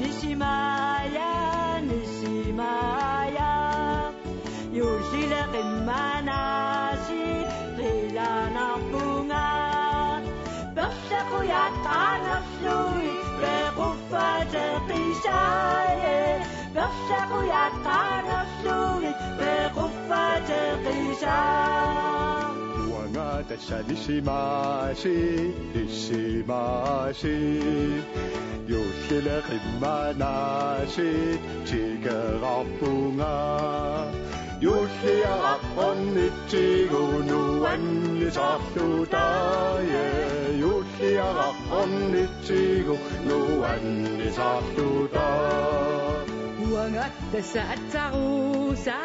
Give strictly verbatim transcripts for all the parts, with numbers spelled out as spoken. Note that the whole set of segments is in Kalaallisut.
Nisimaaja, nisimaaja. Juullile qimmanaasiit qilanarpunga. Perlaqujat qaanerlugit pequffateqisaaje. Perlaqujat qaanerlugit pequffateqisaa. Uanga tassa nisimaasiit, nisimaasiit. Juullile qimmanaasiit tikerarpunga. Juulliaraq ornitsigu nuannisarluta, ja. Juulliaraq ornitsigu nuannisarluta. Uanga tassa atsaruusa,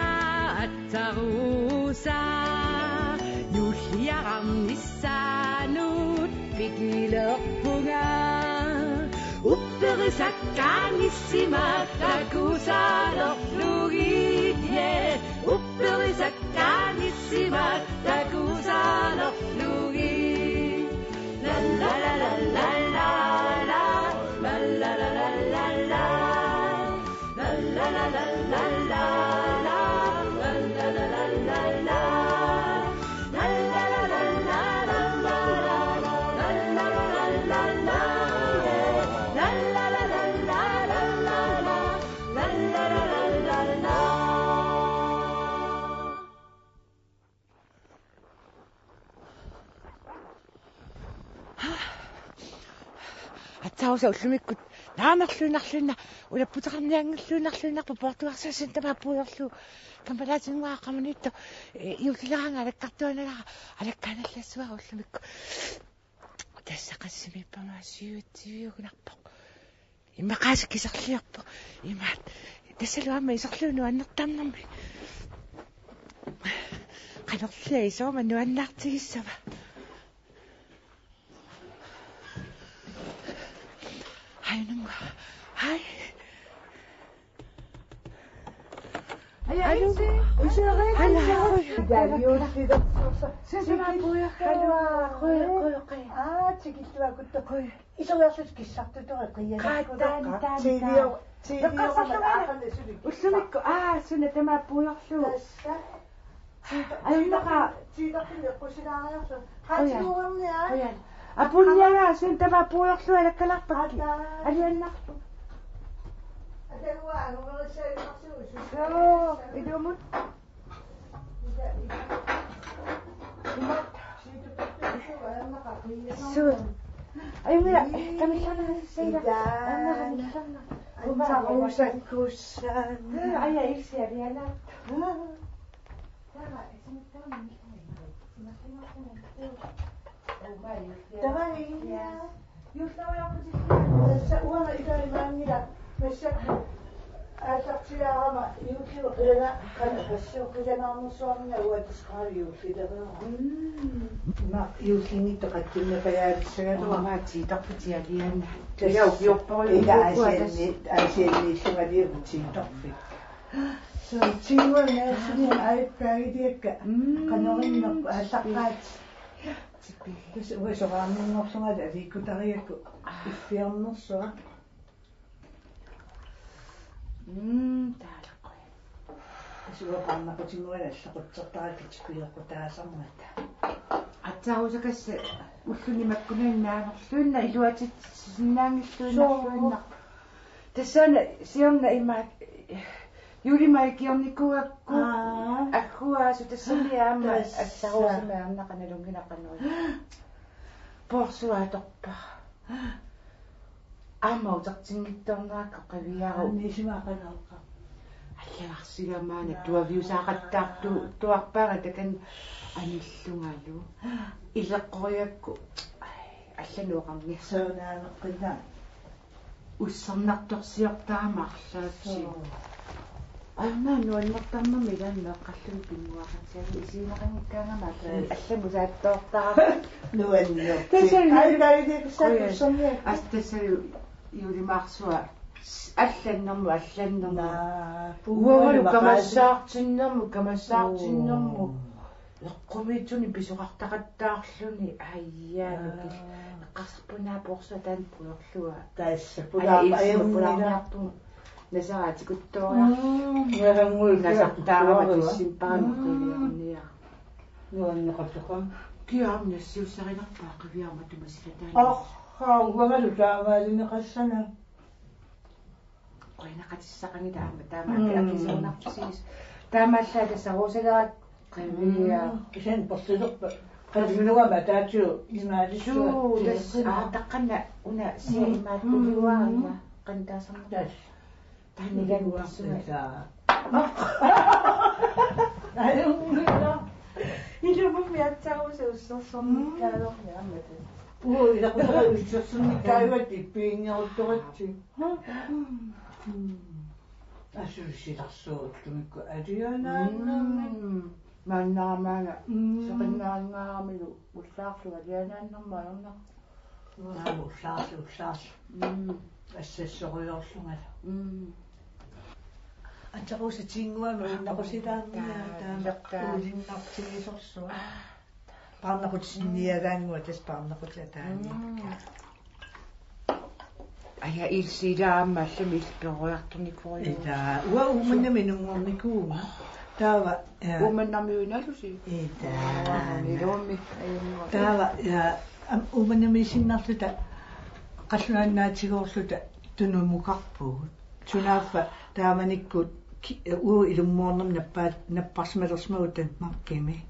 atsaruusa. Juulliaraq nissaanut pikilerpunga. Upperisakkaat nissimat takusaalerlugit, ja. Upperisakkaat nissimat takusaalerlugit. La la la la la la la. La la la la la la la. Atsaruusa ullumikkut naanerluinnarluinnaq, ulapputeqarnianngilluinnarluinnarpoq poortugarsuassani tamaat puigorlugu kammalaatinngua qamaniitto, eh, juullileraangat alakkartuanagara alakkaanallassuara ullumikkut. Tassa qassimiippama syvogtyve-ugunarpoq. Immaqa aasiit kiserliorpoq. Imaat. Tassalu aamma iserlugu nuannertarnermi. Qanorlia iseruma nuannaartigissava. Hej, Nunga. Hej. Aja, Ilse. Ilse, Ilse. Hallo. Ida, Ilse. Sen, sen, Ilse. Hallo. Qoi, qoi, qoi. Aa, tikilluakkuttoq. Qoi. Isoriarlutit kissartutorit qiianarput. Qaa, taanna, taanna, taanna. T V-o-, T V-orama. Eqqarsarlugu aaqalu suli. Ullumikkut, aa, suna tamaat puigorlugu. Tassa. Ajunnaqa. Tiitarpin eqqusilaariarlugu. Qujan. Qaatigoorniaa. Qujan. Apunniagaa suna tamaat puigorlugu alakkalarpakki. Ata. Aliannarlugu. Atagua angumerissaajumaarsuuvoq. Suu, ilumut. Suu. Ajunngilaq, kamillarnera seila. Ajunngilaq, kamillarnera. Atsaruusakkussaanni. Aja, Ilse, aliana. Tamaani. Tassa uanga ilaamanngilaq massakkut aallartilaarama juulliup qilana qanoq passioq qilanaarnersuarmina uatisqaali juullileriara. Mm. Ima juullinngitsoq qatsinneqajaatissagaluaq. Aamma tiitarput aliana. Tassa. Ila ukiorpariukkua tassa. Ila Aasianni, Aasianniillunga liaku tiitarfik. Suu, tiuangaasini aippaagiliakka. Mm. Qanorinnerput aallaqqaat. Tassa uanga soraarnerngorlunga aliikkutariakku iffiornersuaq. Mm, taalaqqui. Tassa uanga paarnaqutinnguani allaqutsertarakku tipileqqutaasarmata. Atsaruusakassi ulluni makkunani naanerluinnaq iluatsitsisinnaanngilluinnarluinnaq. Suu. Tassaana siorna imaak juulimaa ikiornikuugakku. Aa. Agguaasu tassani aamma. Tassa. Atsaruusamik aamma qanalunnginaqanngilaq. Poorsuaq atorpara. Aamma utertinngitsoornerakku qiviaruk. Aa, nisimaqanarqa. Allagarsigama maani. Naa. Tuaviusaaqattaartuarpara takanna anillungalu. Ileqqorigakku. Ai, allanut oqarnissaq. Soorunami qinnaa. Ussernartorsiortarama arlaatigut. Suu. Aamma nuannertarnermi ilaanni meeqqalluunniit pinnguaqatigalugu isigineqanngikkaangama allamut saattoortarama. Nuannertik. Tassani. Ai, tailiakussaat. Qujan. Ussernartorsiortarama. Assa tassalu juulimaarsuaq allannermut, allannermut. Naa, uangalu puualu maqaasi. Kamassaartinnermut, kamassaartinnermut. Suu. Eqqumiitsunik pisoqartaqattaarluni ajaanukil. Aa. Eqqarsarpunaa poorsuaq taanna pujorlua. Tassa. Aja Pulaar-, ilsima ajunngilaq. Pulaarniarpunga. Nasaraat tikuttooriarluni. Mm, ngerangui nasartaarama pulaarua. Tissimparama. Mm. Qiviarniaq. Nuanneqateqam. Kiaam nassiussarinerpaa qiviarama tumasilataan. Arraa, uangalu taamaalineqassana. Qujanaqatissaqanngilaq aamma taama. Mm. Akisuunarpusiis. Taamaallaat tassa Rosalerat qivia. Mm. Kisianni porsilerpa. Qanilluama taatiu imaalissuat. Suu, tassa, aa, taqqanna una sia. Mm. Imaattuliuarama. Mm. Qantaasarma. Tassa. Taanna iluarpita. Ajunngilaq. Ilumut miatsaarusuussorsornikkaalermi aamma tassa. Uu, ilaqutara ussersornikkaajuat ippiinngeruttoratsi. Asuusilarsuullugikku alianaannami. Mm. Maannaramaana. Mm. Seqinnaanngaaramilu ullaarlu alianaannarma ajornaq. Ullaarlu, ullaarlu. Mm. Assassorujoorlungalu. Mm. Atequsatinnguami unnaqusilaarnia taama. Taama. Uulinnartigisorsuaq. Paarnaqutissinniagaannguaq tassa paarnaqutit ataaniikka. Mm. Aja ilsilaamma allamik ilperoriartornikuuvoq. Ila, uanga Uummannami inunngornikuuvunga. Taava, ja. Uummannarmiuinnalusi? Ila. Aa, ilummi. Taava, ja, am-, Uummannamiissinnarluta qallunaannaatigoorluta tunumukarpugut. Sunaaffa taamanikkut ki-, uagut ilummuarnermi nappaat-, napparsimalersimavugut Danmarkimi.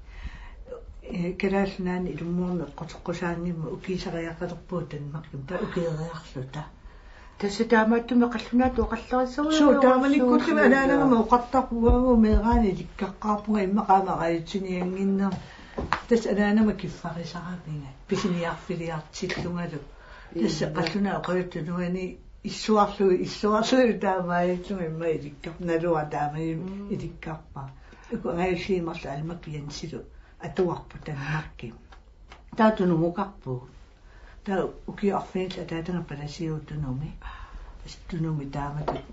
Eh, Kalaallit Nunaanni ilummuarneq eqquteqqusaanngimmat ukiisariaqalerpugut Danmarkimi. Taava ukieriarluta. Tassa taamaattumik qallunaatut oqallerissaguit. Suu, taamanikkullu anaanagama oqartarpunga uagut meeraaneq ilikkaqqaarpunga immaqa aamma radiutsiniannginnerma. Tassa anaanama kiffarisaravinga. Pisiniarfiliartillungalu. Tassa qallunaat oqaluttunuani issuarlugit, issuarlugit taamaallunga immaqa ilikkar-, naluara taamani. Mm. Ilikkarpara. Uku angajulliit marluk Alma Jensilu atuarput Danmarkimi. Taava tunumukarpugut. Taava ukiut arfineq-illit ataataga palasiuvoq Tunumi. Tassa Tunumi taamatut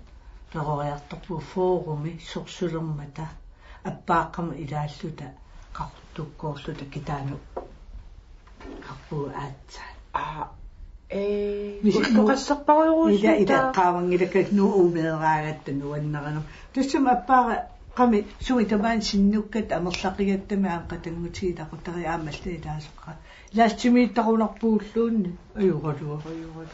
peroriartorpugut Fårumimi sorsulermata appaaqqamut ilaalluta qaqortukkoorluta kitaanut qarpugut aatsaat. Aa, ee, misi-, ulloqassarparujuusuuta. Ila, ila, qaavanngilakka Nuup meeraagatta nuannarigami. Tassami appaaqqami sumi tamaani sinnukkatta amerlaqigattami aamma qatanngutigiit aqutariit aamma allat ilaasoqqa. Ilaasitsimiittarunarpugulluunniit ajoraluaq. Ajoraluaq.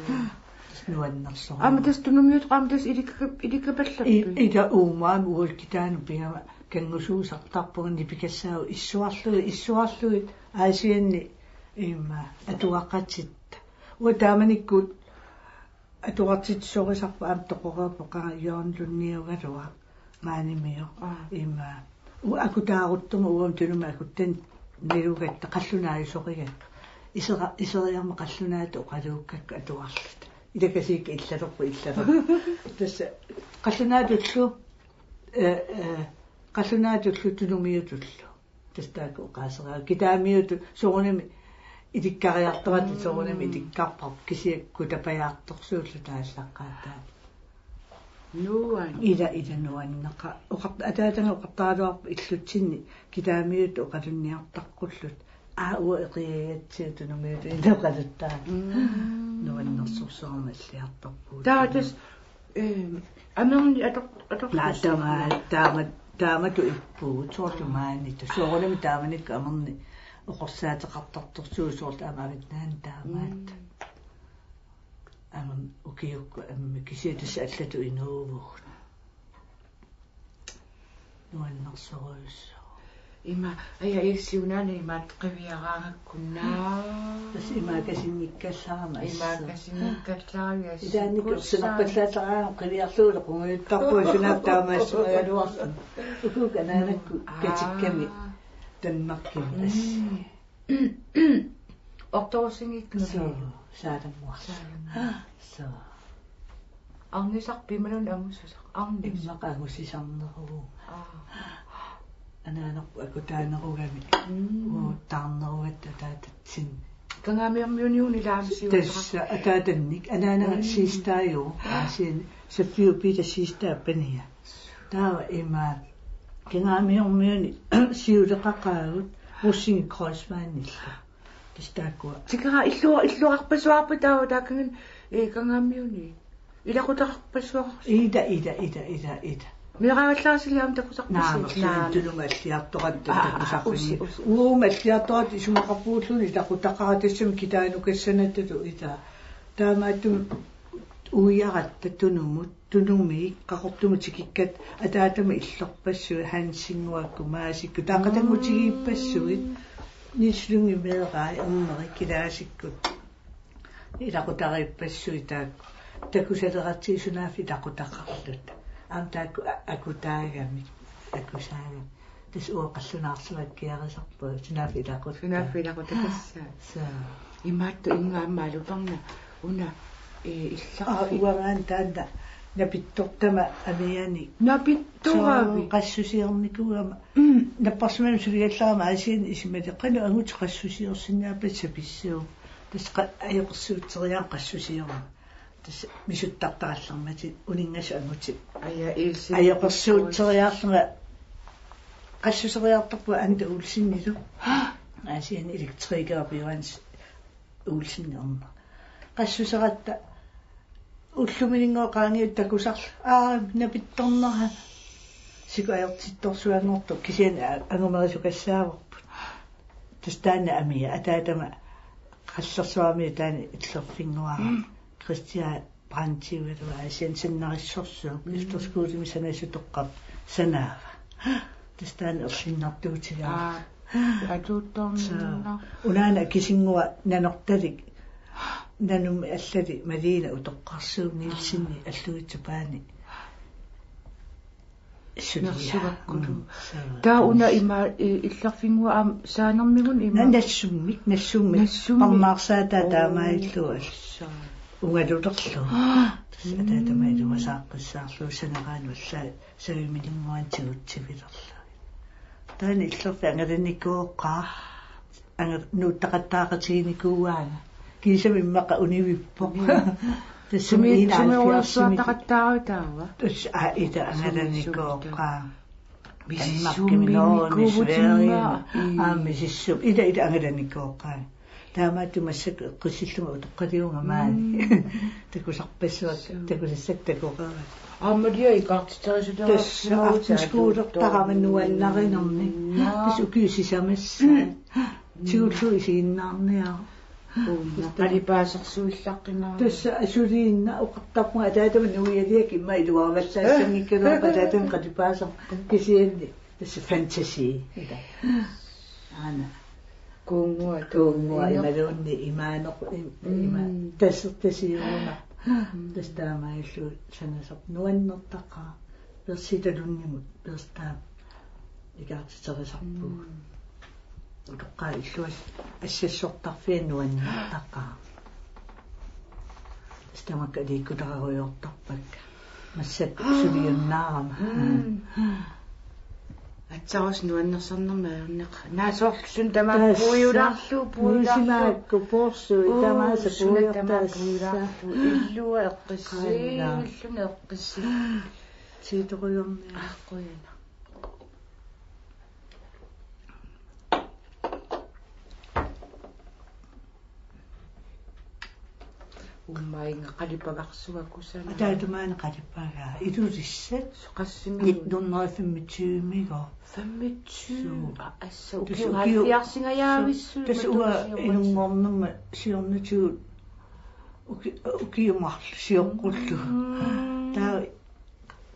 Tassa nuannersoq. Aamma tassa Tunumiut aamma tassa ilikka-, ilikkapallarpit? I-, ila uumaami uagut kitaanut pigama kanngusuusartarpunga nipikassaagut issuarlugit, issuarlugit Aasianni immaqa atuaqatitta. Uanga taamanikkut atuartitsisorisarput aamma toqoreerpoq qanga Jørgen Lundiugaluaq maanimioq. Aa. Immaqa uanga akutaaruttormat uanga Tunumi akuttani nalugatta qallunaajusoqigakku. Isera-, iseriarmat qallunaatut oqaluukkakku atuarluta. Ilakasiikka illalerput illalerput. Tassa qallunaatullu, eh, eh, qallunaatullu Tunumiutullu. Tassa taakku oqaaseraa. Kitaamiutut soorunami ilikkariartoratta. Mm. Soorunami ilikkarparput kisianni kutapajaartorsuulluta aallaqqaataani. Nuan. Ila, ila nuanneqaaq. Oqart-, ataataga oqartaraluarpoq illutsinni kitaamiutut oqalunniartaqqulluta. Aa, uanga eqiagatsigu Tunumiutut inoqaluttaa. Mm. Nuannersorsuarmik alliartorpugut. Taava tassa, eh, amerni ator-, atorlusi. Naa, taama, taama, taamatut ippugut, soorlu maani. Soorunami taamanikkut amerni oqorsaateqartartorsuuvoq soorlu aamma Avannaani taamaat. Mm. Aamma ukiukkut aamma kisianni tassa allatut inuuvugut. Nuannersorujussuuvoq. Ima, aja ilsiunaana imaat qiviaraangakkunna. Tassa imaakasinngikkallarama assut. Imaakasinngikkallarama assut. Ilaannikkut ersinarpallaallaraangama qiviarlugu qungujuttarpunga sunaaffa taamaassimagaluarlunga. Ukuukkut anaanakkut. Aa. Katikkami Danmarkimi assut. Mm. Ortorussinngikkunuku. Suu, saalammuarlu. Saalammuarlu. Suu. Arnisarpit imaluunniit angususarpit? Arnis. Immaqa angusisarneruvoq. Aa. Anaanarput akutaanerugami. Mm. Uaguttaarnerugatta ataatatsinni. Kangaamiormiuniuna ilaamisiuta. Tassa ataatannik anaanaga. Mm. Sister-aajuvoq. Aasianni Saffiup Peter sister-aa pania. Taava ima Kangaamiormiuni siuleqaqaagut. Rosing Kreuzmannillu. Tassa taakkua. Tikera illu-, illuarpassuarpa taava taakkaanni, ee, Kangaamiuni. Ilaqutaqarpassuarsi. Ida, ida, ida, ida, ida. Meeraavallaarsilik aamma takusarpassuit. Naamik, naamik. Tunumut alliartoratta. Aa, takusarpassuit. Usi, usi. Uuma alliartoratta isumaqarpugut ilaqutaqaat tassami kitaanukassanattu ida. Taamaattumik uiaratta tunumut, tunumik, Qaqortumut tikikkatta ataatama illorpassuit Hansinnguakkut Maasikkut. Taaqatanngutigiippassuit. Niels Lyngep meeraa erneri kilaasikkut. Ilaqutariippassuit taakku. Takusaleratsigu sunaaffa ilaqutaqarluta. Aamma taakku a-, akutaagamik. Akusaagamik. Tassa uanga qallunaarsuakkiarisarpunga sunaaffa ilaqutaq. Sunaaffa ilaqutaq tassa. Saa. Imaattoq inga aamma aluparna una, ee, illarfik. Aa, uangaana taanna napittortama amianik. Napittoravit? Soo, qassusiornikuugama. Mm. Napparsimmavimmi suligallarama Aasianni isumaleqanut angutit qassusiorsinnaappat sapissuugut. Tassa qa-, ajoqersuutseriarama qassusiorama. Tassa misuttartarallarmatit uninngasut angutit. Aja, Ilse. Ajoqersuutseriarlunga qassuseriartorpunga Anda Olsenilu. Aasianni elektrikerit Johannes Olsen erner. Qassuseratta ullumininnguaq qaangiuttaq takusarlunga. Aa, napittornera. Siku ajortittorsuanngortoq kisianni a-, angumerisukassaavarput. Tassa taanna amia, ataatama qallersuarmi taanna illorfinnguara. Mm. Christian Brandtiugalugu Aasianni sannarissorsuuvoq. Mm. Efterskolemi sanasoq toqqarpoq sanaava. Tassa taanna erlinnartuutigaara. Aa, atuuttornera. Soo. Unaana Kisinnguaq Nanortalik. Nanummi allali Malene Utoqqarsuup Nielsenip Alluitsup Paani. Sulia. Nersugakkulu. Mm, soo. Taava una ima, i-, illorfinnguaq aamma Saanermigut ima. Na-, Nassummik, Nassummik. Nassummik. Parnaarsaataa. Oo, taamaallugu. Soo. Ungalulerlugu. Aa. Tassa ataatama iluasaaqqissaarlugu saneraanut alla savimininnguanut tigutsivilerlugit. Taanna illorfik angalanikooqaaq. Anga-, nuuttaqattaaqatiginikuuaanga. Kiisami immaqa univippoq. Mm. Tassami sumi-, enoghalvfjerdsimi. Sumiorujussuartaqattaarutaava? Tassa, aa, ida angalanikooqaaq. Sumi-, sumi-, Danmarkimi, Norge, Sverige. Mm. Aa, misissup. Ida, ida angalanikooqaaq. Taamaattumik massakkut eqqissillunga utoqqaliuvunga maani. Mm. Takusarpassuakka, suu, takusassakka takoqaraat. Aamma Maria ikaartiterisutera. Tassa aftenskolertarama nuannarinermi. Naa. Tassa ukiut sisamassaat. Mm. Tigullugu isiginnaarniaruk. Uunga, qalipaasersuillaqqinnaarama. Tassa asuliinnaq oqartarpunga ataatama nuialiak imma iluaravallaassanngikkaluarpoq ataatama qalipaasaq kisianni. Tassa fantasi. Ila. Aana. Kuunnguaq, kuunnguaq, imaluunniit imaanoq, im-, ima-, mm, tasertasiugunaq. Mm. Tassa taamaallugu sanasarpoq nuannertaqaaq. Persitalunnimmut, persitaa ikaartiterisarpugut. Mm. Utoqqaat illuat assassortarfiat nuannertaqaaq. Tassa tamakku aliikkutararujoortarpakka. Massakkut suliunnaarama. Mm. Aatsaat nuannersarnermik ajorneq. Naa soorlu suna tamaat. Tassa puiulaarlugu, puiulaarlugu. Nuisimaakku poorsuit. Uu, tamaasa suna tamaat puiortaassa. Puiulaarlugu. Illua eqqissi-, qaannaa, illuni eqqissi-. Tiitorujorniaq. Aa, qujanaq. Uummainga qalipagarsuakusanaq. Ataatamaana qalipagaa. Ilulissat. Soqassimi? Nitten hundrede femogtyve-migo. Femogtyve? Suu. Aa, assa, tassa ukiut, ukiut halvfjerdsingajaavissut. Tassa uanga ilunngornerma siornatigut uki-, ukiut marluk sioqqullugu. Mm. Taava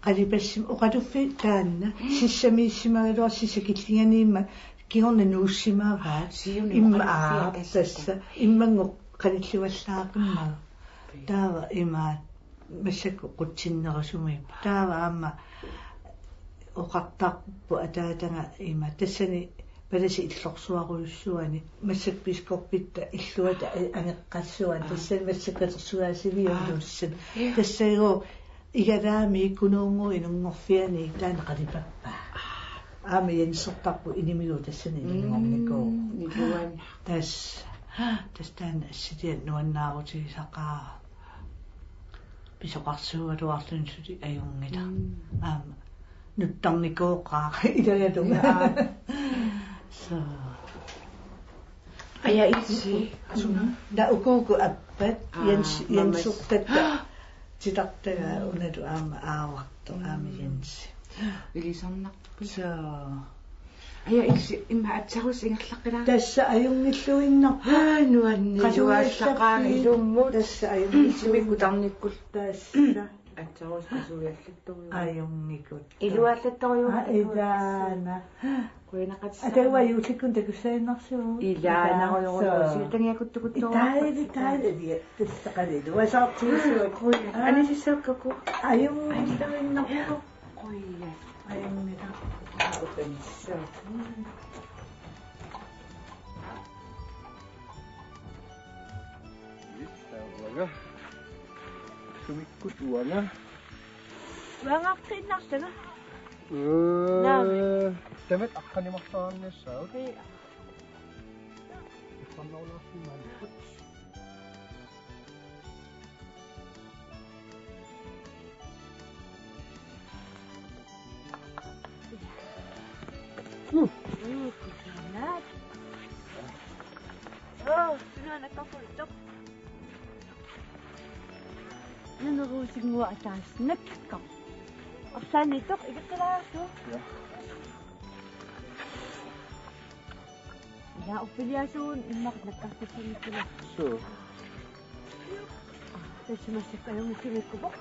qalipassima oqaluffik taanna, mm, sissamiissimagaluartoq sissakillinganiimmat kingorna nuussimavaat. Siunik imma oqaluffiata, aa, tassa. Tassa. Immannguaq qanillivallaaqimmagu. Pii. Taava ima massakkut qutsinnerusumik. Taava aamma oqartarpoq ataataga ima tassani palasip illorsuarujussuani massakkut biskoppitta illuata a-, angeqqassuani. Aa. Tassani massakkut katersugaasiviup, aa, Ilulissani. Ja. Tassagooq igalaami kunuunnguup inunngorfiani taanna qalipappaa. Aamma Jensertarput inimigut tassani inunngornikuuvoq. Mm, iluan. Tassa, tassa taanna assiliaq nuannaarutigisaqaaq. Pisoqarsuugaluarluni suli ajunngilaq. Mm. Aamma nuttarnikooqaaq ilagalunga. Ja. Soo. Aja, Ilse. Suna? Taava ukuuku appat, Aa, Jens, mamas. Jensertatta. Titartagaa unalu aamma aavartoq, aamma Jensi. Ilisarnarput. Soo. Aja, Ilse, immaqa aatsaat ingerlaqqilaaruk. Tassa ajunngilluinnarpoq. Aa, nuanni-, Qasujallaffii. Nuallaqaanga ilummut. Tassa ajunngilluinnarpoq. Ilsimik kutarnikkut. Tassa. Aatsaat qasujallattorujuuvoq. Ajunngikkut. Iluallattorujuuvoq. Aa, ilaana. Qujanaqaat. Atagu juullikkut takussaaginnarsiuk. Ilaana. Soo. Siutangiakuttukuttoq. Itaali, itaali, itaali. Tassa qalilu. Uasaartigisua. Qujan. Anisissaakkaku. Ajunngilluinnarpoq. Qujan. Ajunngilaq. Aa, upanissaa. Uanga. Sumikkut uanga. Uangaaqqiinnarlanga. Ee, naamik. Tamat aqqaneq-marlunniassaaq. Ii. Iqqannaulaarsimmaanikkut. Uh. Uh, sunaana. Oh, sunaana kakultoq. Naneruutinngua ataaseq nakka. Arlaanniittoq ikeqqilaartu. Ja. Ila uppiliasuun immaqa nakkartussanngikkumaarpoq. Suu. Tassa massakkut ajunngitsumikkupoq.